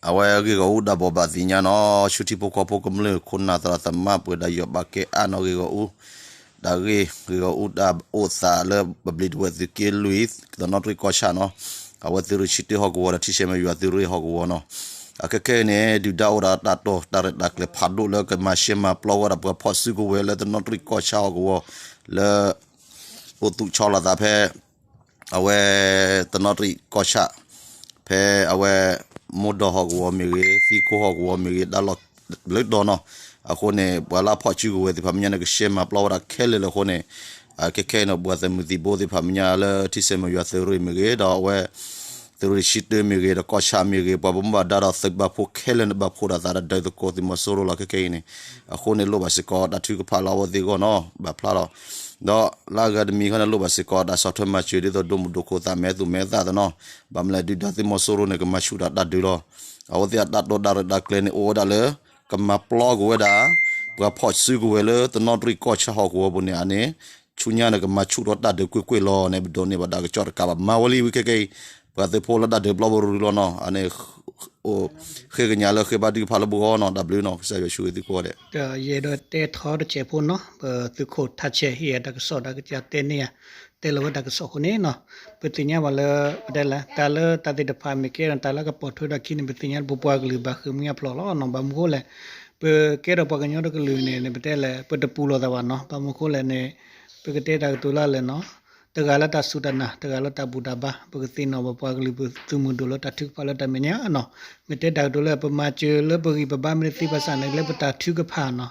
အဝဲဂ့ၢ်ဂီၢ်အူဒၣ်ဘိးဘၣ်သ့ၣ်ညါနီၤ ဆူထံဖိကီၢ်ဖိကမျၢၢ်ခိၣ်နၢ်သရၣ်သမါပှဲၤဒၣ်ယီၢ်ဘၣ်ကဲအါနီၤ ဂ့ၢ်ဂီၢ်အူ ဒၣ်ဂ့ၢ် ဂ့ၢ်ဂီၢ်အူဒၣ်အိၣ်သးလၢပဘျံးတဝဲၢ်သုးက့လွံၢ် တနီသရံၣ်ကီၢ်ဆၣ်နီၤ အဝဲသုးရ့ၣ်ဆံတၢဟီၣ်ကဝီၤဒီးထံဆဲးမဲာ်ယွၤသုးရ့ၣ်ဟီၣ်ကဝီၤနီၤ အခဲခဲအံၤန့ၣ် ဒုၣ်ဒါအိၣ်ဒီးတၢ်တိာ်တၢ်ရဲၣ်တၢ်ကျဲၤဖးဒိၣ်လၢကမၤရှဲမၤပျီဝဲဒၣ် ပှၤဖီၣ်စုကဝဲၤလၢတနီသရံၣ်ကီၢ်ဆၣ်ဟီၣ်ကဝီၤ လၢ အိၣ်သူၣ်ဆီလီၤသးဖဲ အဝဲ တနီသရံၣ်ကီၢ်ဆၣ် ဖဲအဝဲ မိၢ်ဒီးဟီၣ်ကဝီၤမ့ၢ်ဂ့ၤ သံကိဟီၣ်ကဝီၤမ့ၢ်ဂ့ၤ တၢ်လီၢ်ဘျုးတီၤနီၤ အဃိန့ၣ် ပှၤလၢအဖီၣ်စုကဝဲၤသ့ၣ်တဖၣ်မဲာ်ညါန့ၣ် ကရှဲမၤပျီဝဲဒၣ်ခဲလၢာ်လၢအဃိန့ၣ် ခဲခဲအံၤန့ၣ် ပှၤသုးမုၢ်သံၣ်ဘိသ့ၣ်တဖၣ်မဲာ်ညါလၢထံဆဲးမဲာ်ယွၤသုးရ့ၣ်မ့ၢ်ဂ့ၤ ဒီးအဝဲ သုးရ့ၣ်ဆံတၢမ့ၢ်ဂ့ၤ ဒီးကီၢ်ဆၣ်မ့ၢ်ဂ့ၤ ပှၤဘၣ်မူဘၣ်ဒါဒီးသုးဘၣ်ဖှိၣ်ခဲလၢာ်န့ၣ် ဘၣ်ဖှိၣ်ဒီးသးဒီးဒုးသကိးသုးမီၤစိရိၤလီၤ ခဲခဲအံၤန့ၣ် အဃိန့ၣ် လိၣ်ဘၣ်စ့ၢ်ကီးတၢ်ထုကဖၣ်လၢအဝဲသ့ၣ်အဂီၢ်နီၤ ဘၣ်ဖျါလီၤ ဒီးလၢအဂၤတမံၤခီန့ၣ် လိၣ်ဘၣ်စ့ၢ်ကီးတၢ်ဆီၣ်ထွဲမၤစၢၤဒ်သိးဒိၣ်မုၢ်ဒိၣ်ခိၣ်သးမဲာ်သူၣ်မဲာ်သးသနီၤ ဘၣ်မနုၤလဲၣ် ဒုၣ်ဒါသုးမီၤစိရိၤန့ၣ် ကမၤဆူၣ်တၢ်တၢ်ဒုးလီၤ အဝဲသ့ၣ်အတၢ်တိာ်တၢ်ရဲၣ်တၢ်ကျဲၤန့ၣ် အိၣ်ဝဲဒၣ်လၢ ကမၤပျီက့ၤဝဲဒၣ် ပှၤဖီၣ်စုကဝဲၤလၢတနီသရံၣ်ကီၢ်ဆၣ်ဟီၣ်ကဝီၤပူၤန့ၣ် အန့ၣ် ဆူညါန့ၣ် ကမၤဆူၣ်ထီၣ်တၢ်ဒုးကွ့ၢ်ကွ့ၢ်လီၤန့ၣ် ပဒိးန့ၢ်ဘၣ်တၢ်ကစီၣ်တကးဘၣ် မၤဝဲလံဝံၤခဲခဲအံၤ ပှၤသုးဖိလၢတၢ်ဒုးပျီပရူၤလီၤနီၤ အန့ၣ် အိၣ် ဃ့ကညးလၢဃ့ဘါထုကဖၣ်လၢပဂီၢ်နီၤ တၢ်ဘျုးနီၤ ကစၢ်ယွၤဆိၣ်ဂ့ၤသုကိးဂၤဒဲး ယအဲၣ်ဒိးတဲထီတစဲးဖိနီၤ ပသုးခိၣ်ထးဆဲးဟ့ၣ်ယၤတၢ်ကစီၣ်ဒီးကစၢ်တဲန့ၢ်ယၤ တဲလီၤဝဲတၢ်ကစီၣ်အဃိန့ၣ်နီၤ ပသ့ၣ်ညါဘၣ်လၢ ပတဲလဲၣ် တၢ်လၢတၢ်သ့ၣ်တဖၣ်မ့ၢ်ကဲဒီးတၢ်လၢကပိာ်ထွဲဒီးခံန့ၣ် ပသ့ၣ်ညါလၢပပှၤကလုာ်ဘၣ်ဃ့ၢ်မှံဟးဖျိးလီၤနီၤ ဘၣ်မနုၤဃိလဲၣ် ပကဲထီၣ်ပှၤကညီတကလုာ်န့ၣ် ပတဲလဲၣ် ပတပူၤလီၤသးဘၣ်နီၤ ဘၣ်မနုၤဃိလဲၣ်န့ၣ် ပကတဲတၢ်ကတိၤလၢလဲၣ်နီၤ တဂၤလၢတၢ်စူၢ်တၢ်နာ် တဂၤလၢတၢ်ဘူၣ်တၢ်ဘါ ပကသ့ၣ်နီၣ်ဘၣ်ပှၤကလုာ်ပသုးမုၢ်ဒိၣ်လၢတၢ်ထုကဖၣ်လၢတၢ်မဲာ်ညါနီၤ မ့ၢ်တဲတၢ်ကတိၤလၢပမၤစၢၤလၢပဂံၢ်ပဘါမ့ၢ်တသ့ဘၣ်ဆၣ်န့ၣ် လၢပတၢ်ထုကဖၣ်နီၤ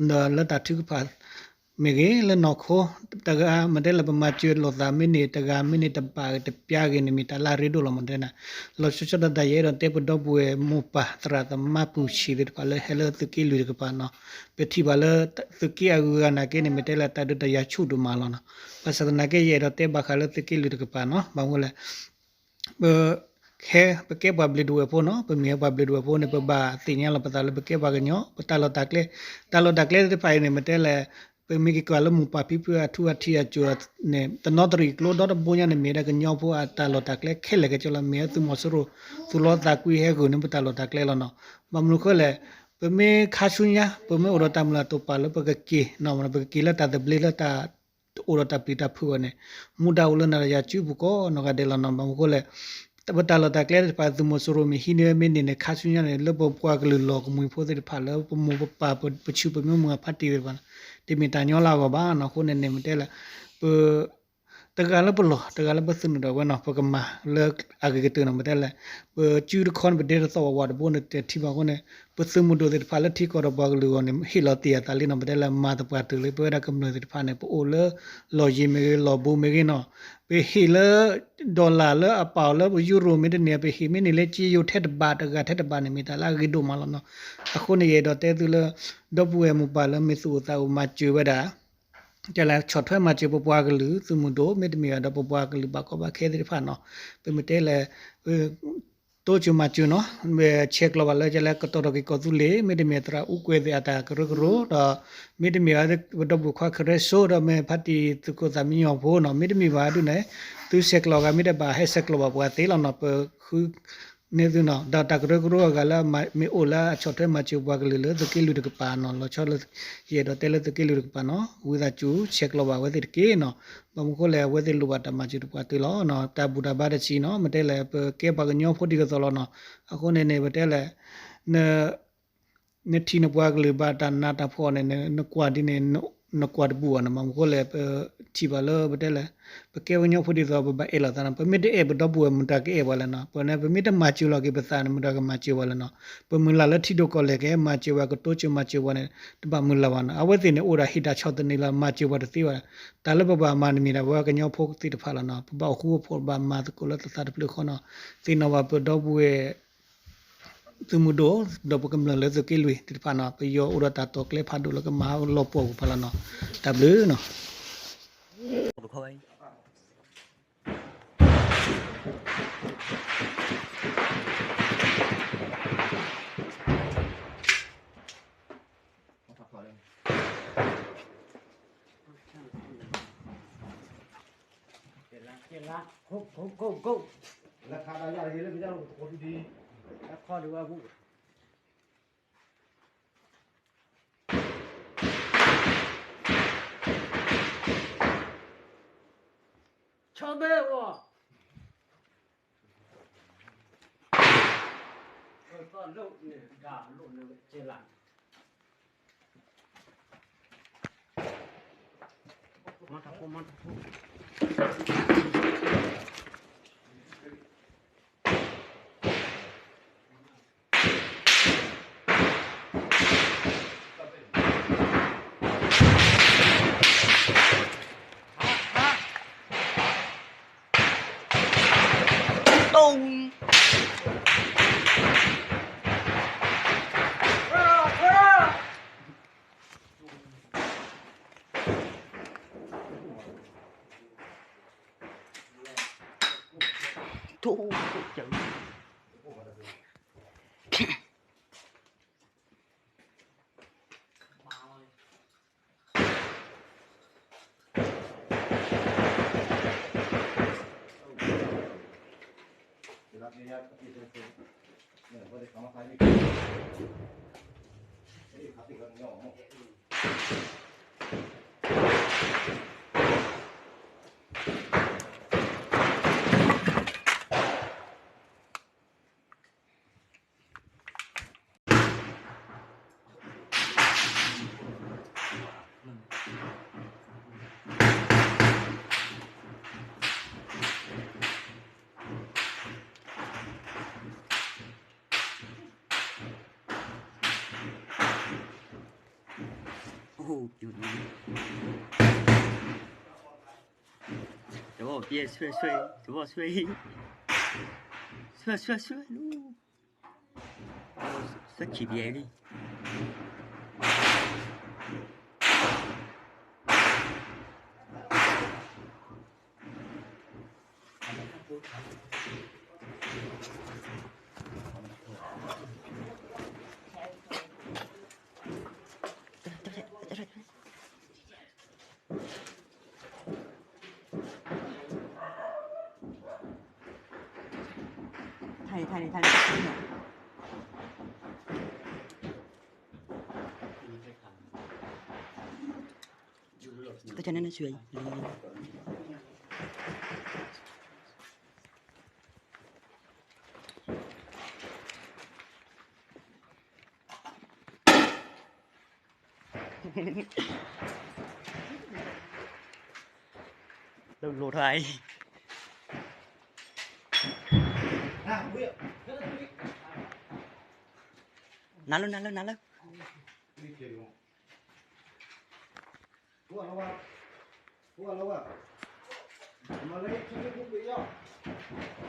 ဒီးလၢတၢ်ထုကဖၣ် မ့ၢ်ဂ့ၤလၢနီၢ်ခိ တဂၤမ့ၢ်တဲလၢပမၤစၢၤလိာ်သးမ့ၢ်န့ၣ် တဂၤမ့ၢ်န့ၣ်တဘၣ်တပျါဂ့ၤန့ၣ် မ့ၢ်တၢ်လၢအရ့ဒိၣ်လီၤမ့ၢ်တဲန့ၣ် လီၤဆီဆီဒၣ်တၢ်ယအဲၣ်ဒိးတဲပဒီပုၢ်ဝဲၢ်မိၢ်ပၢ်သရၣ်သမါပုၢ်ဆံးသ့ၣ်တဖၣ်လၢဟဲလၢသုးက့လွံၢ်တကပၤနီၤ ပထံၣ်ဘၣ်လၢ သုးက့အဂုၤအဂၤနာ်က့န့ၣ် မ့ၢ်တဲလၢတၢ်ဒုးတၢ်ယၤဆူၣ်ဒိၣ်မးလီၤနီၤ ဘၣ်ဆၣ်သနာ်က့ယအဲၣ်ဒိးတဲဘၣ်ဃးလၢသုးက့လွံၢ်တကပၤနီၤ ဘၣ်မနုၤလဲၣ် ပ ဟဲ ပကဲပှၤဘျံးဒဝဲၢ်ဖိနီၤ ပမ့ၢ်ဟဲပှၤဘျံးဒဝဲၢ်ဖိန့ၣ် ပဘၣ်သ့ၣ်ညါလီၤပသးလၢပကဲပှၤကညီ ပတၢ်လီၢ်တၢ်ကျဲ တၢ်လီၢ်တၢ်ကျဲသ့ၣ်တဖၣ်အံၤန့ၣ် မ့ၢ်တဲလဲၣ် ပမ့ၢ်က့ၤကွၢ်လၢမိၢ်ပၢ်ဖံဖုအထူအထံအကၠိၤန့ၣ် တနီသရံၣ်ကျိဒီတဘိညါန့ၣ် မ့ၢ်ဝဲဒၣ်ကညီဖိအတၢ်လီၢ်တၢ်ကျဲခဲလၢာ်ခဲဆ့လီၤ မ့ၢ်ဝဲသုးမီၤစိရိၤ သူၣ်လီသးကွံဟဲဂုာ်န့ၢ်ပတၢ်လီၢ်တၢ်ကျဲလီၤနီၤ ဘၣ်မနုၤဃိလဲၣ် ပမ့ၢ်ခါဆူညါ ပမ့ၢ်အိၣ်ဒီးတၢ်မုၢ်လၢ်တိာ်ပာ်လၢပကက့ၤနီၤ ပကက့ၤလၢတၢ်သဘျ့လၢတၢ် အိၣ်ဒီးတၢ်ပျံၤတၢ်ဖုးဘၣ်န့ၣ် မူဒါအိၣ်လၢနၤဒီးယၤစုပူၤကိးနီၢ်ဂၤဒဲးလီၤနီၤ ဘၣ်မနုၤဃိလဲၣ် ပတၢ်လီၢ်တၢ်ကျဲသ့ၣ်တဖၣ် သုးမီၤစိရိၤမ့ၢ်ဟံးန့ၢ်မ့ၢ်န့ၢ်န့ၣ် ခါဆူညါန့ၣ် လၢပပှၤကလုာ်လီၢ်ကမှံၤဖိသ့ၣ်တဖၣ် လၢပမိၢ်ပပၢ်ပဆူးပမိၢ်မုၢ်ဖါတံၢ်သ့ၣ်တဖၣ်န့ၣ် တမ့ၢ်တၢ်ညီလၢအဂီၢ်ဘၣ်နီၤ အဃိန့ၣ်န့ၣ် မ့ၢ်တဲလဲၣ် ပ တဂၤလၢပလီၢ် တဂၤလၢပသနူၣ်ဒီးဝဲနီၤ ပကမၤလၢအဂ့ၤကတၢၢ်နီၤ မ့ၢ်တဲလဲၣ် ပစုတခီန့ၣ် ပဒဲတသီၣ်ဝးဝးတဘိန့ၣ် တထံၣ်ဘၣ်အဃိန့ၣ် ပသုးမုၢ်ဒိၣ်သ့ၣ်တဖၣ်လၢထံကီၢ်ဒီးပှၤကလုာ်အဂီၢ်န့ၣ် ဟ့ၣ်လီၤတ့ၢ်အသးလံနီၤ မ့ၢ်တဲလဲၣ် မၤသပှၢ်တၢၢ်လံ ပဝဲဒၣ်ကမျၢၢ်သ့ၣ်တဖၣ်န့ၣ် ပအိၣ်လၢ လီၢ်ယံၤမ့ၢ်ဂ့ၤ လီၢ်ဘူးမ့ၢ်ဂ့ၤနီၤ ပဟ့ၣ်လၢ dollar လၢအပာ်အီၤလၢပယူရိမ့ၢ်တန့ၢ် ပဟ့ၣ်မ့ၢ်န့ၢ်လၢက့ယိၤထဲတဘးတဂၤထဲတဘးန့ၣ် မ့ၢ်တၢ်လၢအဂ့ၤဒိၣ်မးလီၤနီၤ အဃိန့ၣ် ယအဲၣ်ဒိးတဲသုလၢ ဒီပုၢ်ဝဲၢ်မိၢ်ပၢ်လၢမ့ၢ်သူၣ်အိၣ်သးအိၣ်မၤစၢၤဝဲဒၣ် တဲလဲၤဆီၣ်ထွဲမၤစၢၤပပှၤကလုာ် သုးမုၢ်ဒိၣ် မ့တမ့ၢ်ဘၣ်ဒီးပပှၤကလုာ်ဘၣ်ကီဘၣ်ခဲသ့ၣ်တဖၣ်နီၤ ပမ့ၢ်တဲလဲၣ် တိစၢၤမၤစၢၤနီၤ ဆဲးကျိးဘၣ်လၢကလဲၤကတီၤထီၣ်က့ၤကီၢ်သူလ့ၤ မ့တမ့ၢ်သရၣ်အူကွဲၤသ့ၣ်အတၢ်ကရၢကရိ ဒီး မ့တမ့ၢ်ဘၣ်ပဒီပုၢ်ဝဲၢ်ခွါခရၢစိ ဒီးမ့ၢ်ဖါတံၢ်သုးခိၣ်သးမံညီၤဖိနီၤ မ့တမ့ၢ်ဘၣ်ဒုးန့ၣ် သုဆဲးကျိးဂၤမ့ၢ်တဘၣ်ဟဲဆဲးကျိးဘၣ်ပှၤသ့လီၤနီၤ ပဃု န့ၢ်သုနီၤ ဒီးတၢ်ကရၢကရိအဂၤလၢမ့ၢ်အိၣ်လၢအဆီၣ်ထွဲမၤစၢၤပှၤကလုာ်လၢသုးက့လွံၢ်တကပၤနီၤ လီၤဆီလၢ ယအဲၣ်ဒိးတဲလၢသုးက့လွံၢ်တကပၤနီၤ ဝံသးစူၤဆဲးကျိးဘၣ်အဝဲသ့ၣ်တက့ၢ်နီၤ ဘၣ်မနုၤဃိလဲၣ် အဝဲသ့ၣ်လိၣ်ဘၣ်တၢ်မၤစၢၤတပှၤတုၤလီၤနီၤ တၢ်ဘူၣ်တၢ်ဘါတဆံးနီၤ မ့ၢ်တဲလဲၣ် ပကဲပှၤကညီဖိဒ်သိးသိးလီၤနီၤ အဃိန့ၣ်န့ၣ် ပတဲလဲၣ် န နထံၣ်နပှၤကလုာ်ဘၣ်တၢ်နးတၢ်ဖှီၣ်န့ၣ် နကွၢ်ဒ်န့ၣ် နကွၢ်တဘူၣ်ဘၣ်နီၤ ဘၣ်မနုၤဃိလဲၣ် ပထံၣ်ဘၣ်လၢပတဲလဲၣ် ပကဲပှၤကညီဖိဒ်သိး ပဘၣ်အဲၣ်လိာ်သးနီၤ ပမ့ၢ်တအဲၣ်ပဒီပုၢ်ဝဲၢ်မတၤကအဲၣ်ပှၤလဲၣ်နီၤ ပန့ၣ် ပမ့ၢ်တမၤစၢၤလီၤက့ၤပသးန့ၣ် မတၤကမၤစၢၤပှၤလဲၣ်နီၤ ပမုၢ်လၢ်လၢထံဒိၣ်ကီၢ်လဲၢ်ကဟဲမၤစၢၤပှၤ ကတိစၢၤမၤစၢၤပှၤန့ၣ် တဘၣ်မုၢ်လၢ်ဘၣ်နီၤ အဝဲသ့ၣ်န့ၣ် အိၣ်ဒၣ်ဟံးတၢ်ဆီၣ်သနံးလီၤ မၤစၢၤပှၤတသ့ဘၣ် တၢ်လၢပဘၣ်မၤန့ၣ်မ့ၢ်ဒၣ်ပဝဲကညီဖိသ့ၣ်တဖၣ်လီၤနီၤ ပဘၣ်အိၣ်ဃူအိၣ်ဖိးဘၣ်မၤသကိးလၢသးတဖျၢၣ်ဃီနီၤ သ့ၣ်နီၣ်ဘၣ်ပဒီပုၢ်ဝဲၢ် သုးမုၢ်ဒိၣ် ဒီးပကမျၢၢ်လၢသုးက့လွံၢ်သ့ၣ်တဖၣ်နီၤ ပယီၤအိၣ်ဒီးတၢ်တိာ်ကျဲဖးဒိၣ်လၢကမၤလီၤပှီၢ်ပူၤဖးလီၤနီၤ တၢ်ဘျုးနီၤ လၢခါဒၣ်ယၤတဂ့ၤလၢပယါလီၤပသကိးဒုဒံး ခီၣ်ဒုးဝဲပူၤ ဆီဘဲအီၤ သီၣ်လိၣ်န့ၣ် ဒၣ်လိၣ်န့ၣ်ကဲလၢ မၤတၢ်ဖိ မၤတၢ်ဖိ တုံ တိၢ် တဘီၣ်ပျဲဆွဲဆွဲ တဘီၣ်ဆွဲ ဆွဲဆွဲဆွဲလူ ဆွဲခံပျဲလံ ထါန့ၣ် ထါန့ၣ် ထါန့ၣ် တၢ်န့ၣ်နဆွေ လိၣ်လိၣ်ထီၣ်အံၤ နၤလၢ နၤလၢ နၤလၢ မၤလၢဟ့ၣ်ခံမ့ၢ်ပူၤကွံာ်ယီၤ